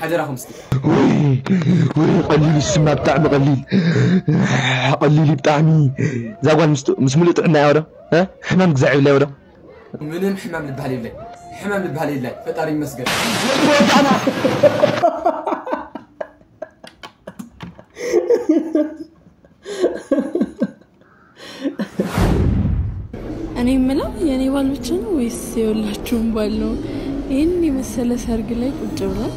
ሓደራኹም እስኪ። ወይ ወይ፣ ቀሊል ይስማ፣ ብጣዕሚ ቀሊል፣ ቀሊል እዩ ብጣዕሚ። እዛ ጓል ምስ ምስ ሙሉእ ጥዕና እያ ወዶ? እ? ሕማም ግዛዕ ይብላ ወዶ? ምንም ሕማም ልበሃል የብለይ፣ ሕማም ልበሃል የብለይ። ፈጣሪ ይመስገን። እኔ የምለው የኔ ባል ብቻ ነው ወይስ የሁላችሁም ባል ነው? ይህን የመሰለ ሰርግ ላይ ቁጭ ብለን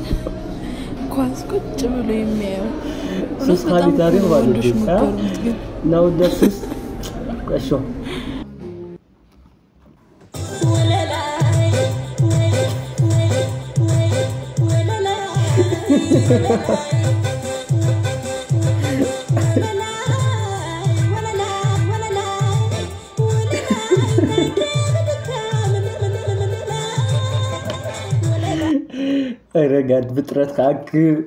ኳስ ቁጭ ብሎ የሚያየው። እውነት ሶስት በጣም ካሊ ታሪክ እኮ ነው ማለት ወንዶች ነው። የሚገርሙት ግን። እና ወደ ሶስት ቀሾ ረጋድ ብጥረት ከኣክብ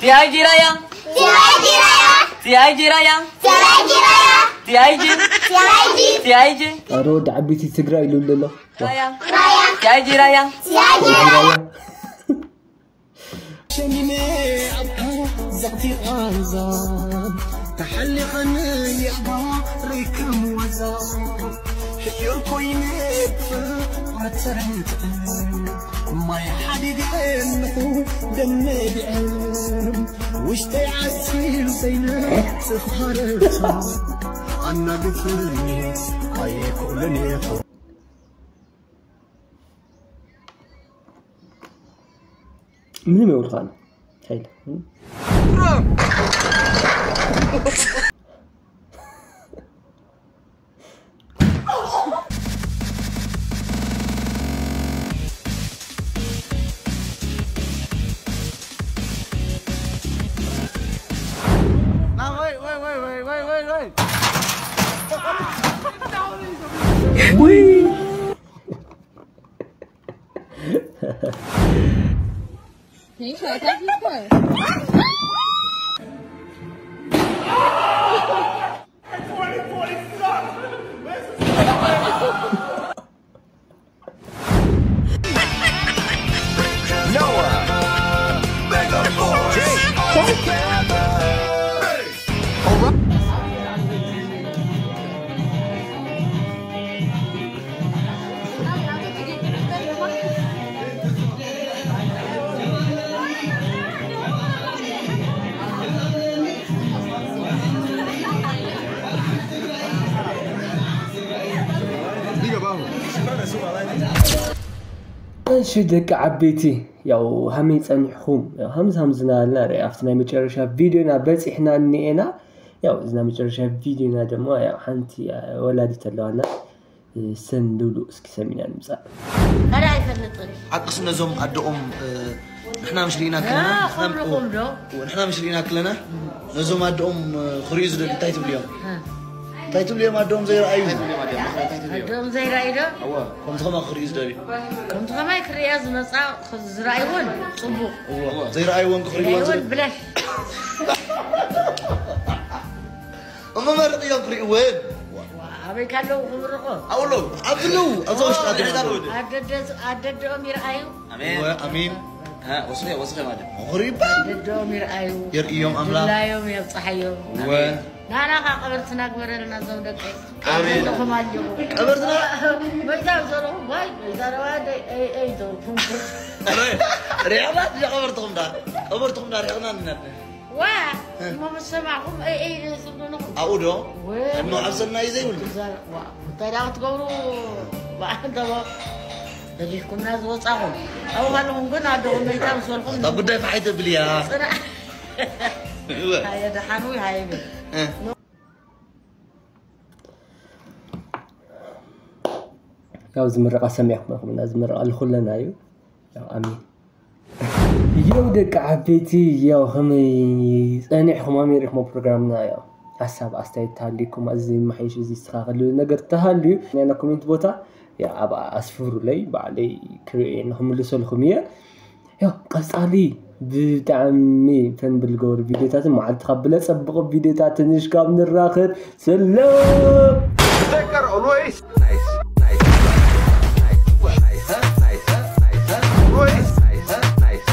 T I G Raya. T I G Raya. T I G Raya. T I G Raya. T I G. T I G. T I G. ኣረ ወዲ ዓበይቲ ትግራይ ኢሉ ኣሎ። Raya. T I G Raya. T I G Raya. ሸሚነ ኣብካ ዘቕቲ ቓንዛ ተሓሊቐኒ የባ ርክም ወዛ ሕዮር ኮይነ ብፍቕረት ተረንጠ ማይ ሓዲገ ኣለኹ ደመዲዐ ውሽጠይ ዓሲሉ በይነ ስኻረታ ኣናግፍኒ ኣይክእልን እየ ምንም የውልኻን ኃይል Diga, vamos. እሺ ደቂ ዓበይቲ ያው ሃመይ ጸኒሕኹም ሃምዝ ሃምዝ ናልና ርእ ኣብቲ ናይ መጨረሻ ቪዲዮና በፂሕና እኒኤና። ያው እዚ ናይ መጨረሻ ቪዲዮና ድማ ያው ሓንቲ ወላዲት ኣለዋና ሰንዱሉ እስኪ ሰሚና ንምፃእ። ካልእ ኣይፈልጥን። ዓቅስ ነዞም ኣደኦም ንሕና ምሽ ርኢና ክለና ንሕና ምሽ ርኢና ክለና ነዞም ኣደኦም ክርእዩ ዝደሊ እንታይ ትብልዮም? እንታይ ትብልዮም ኣደኦም ዘይረኣዩ? ኣደኦም ዘይረኣዩ ዶ? ከምዚ ከማ ክርእዩ ዝደልዩ ከምዚ ከማይ ክርእያ ዝመፃ ዝረኣይዎን ፅቡቅ ዘይረኣይዎን ክርእይዎን ዘይረኣይዎን ብላሽ እሞ መርቕዮም ክርእይወን ኣበይ ካለው ክምርቆ ኣብሎ ኣብዝለው ኣብዛ ውሽጢ ኣደና ኣደደኦም ይረኣዩ ኣሚን ወስኸ ወስኸ ማለት ክርእይባ ኣደደኦም ይረኣዩ የርእዮም ኣምላኽ ድላዮም የብፅሓዮም ወ ናና ካ ቀበርትና ግበረልና እዞም ደቂ ኣሜን። ዘለኹም ኣለኹ ቀበርትና መይታ ዘለኹም ዋይ መይታ ረባ ደይ ኣይ ኣይ ዘለኹም ሪሕና እዛ ቀበርትኹም ዳ ቀበርትኹም ዳ ሪሕና ንናት ዋ እሞ ምስ ሰማዕኹም ኣይ ኣይ ዝብሉ ኣለኹም ኣብኡ ዶ ወይ እሞ ኣብ ሰናይ ዘይብሉ እንታይ ዳ ክትገብሩ በዓል ደቦ ገዲፍኩምና ዝወፃኹም ኣብኡ ከለኹም ግን ኣደኹም መይታ ምስ በልኹም እታ ጉዳይ ፋሓይ ተብል እያ ፅናዕ ሃየ ደሓን ወይ ሃየ ብል ያው ዝምረቃ ሰሚዕኩም ኢኹም እና ዝምረቃ ልኩለና እዩ። ያው ኣሜን። ያው ደቂ ዓበይቲ ያው ከመይ ጸኒሕኩም ኣሜሪኩም ፕሮግራምና ያው ሓሳብ ኣስተያየት ተሃልዩኩም እዚ ይመሓየሽ እዚ ይስተኻኸል ዝብል ነገር ተሃልዩ ናይና ኮሜንት ቦታ ያው ኣብ ኣስፍሩለይ ባዕለይ ክርእየ ንክምልሰልኩም እየ። ያው ቀጻሊ ብጣዕሚ ፈን ብልገብሩ ቪዲዮታትን መዓልትኻ ብለጸብቑ ቪዲዮታትን ንሽካብ ንራኸብ ሰላም። Becker always nice, nice, nice, nice, nice, nice, always nice, nice.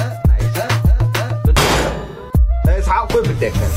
ዓቑብ ደቀን።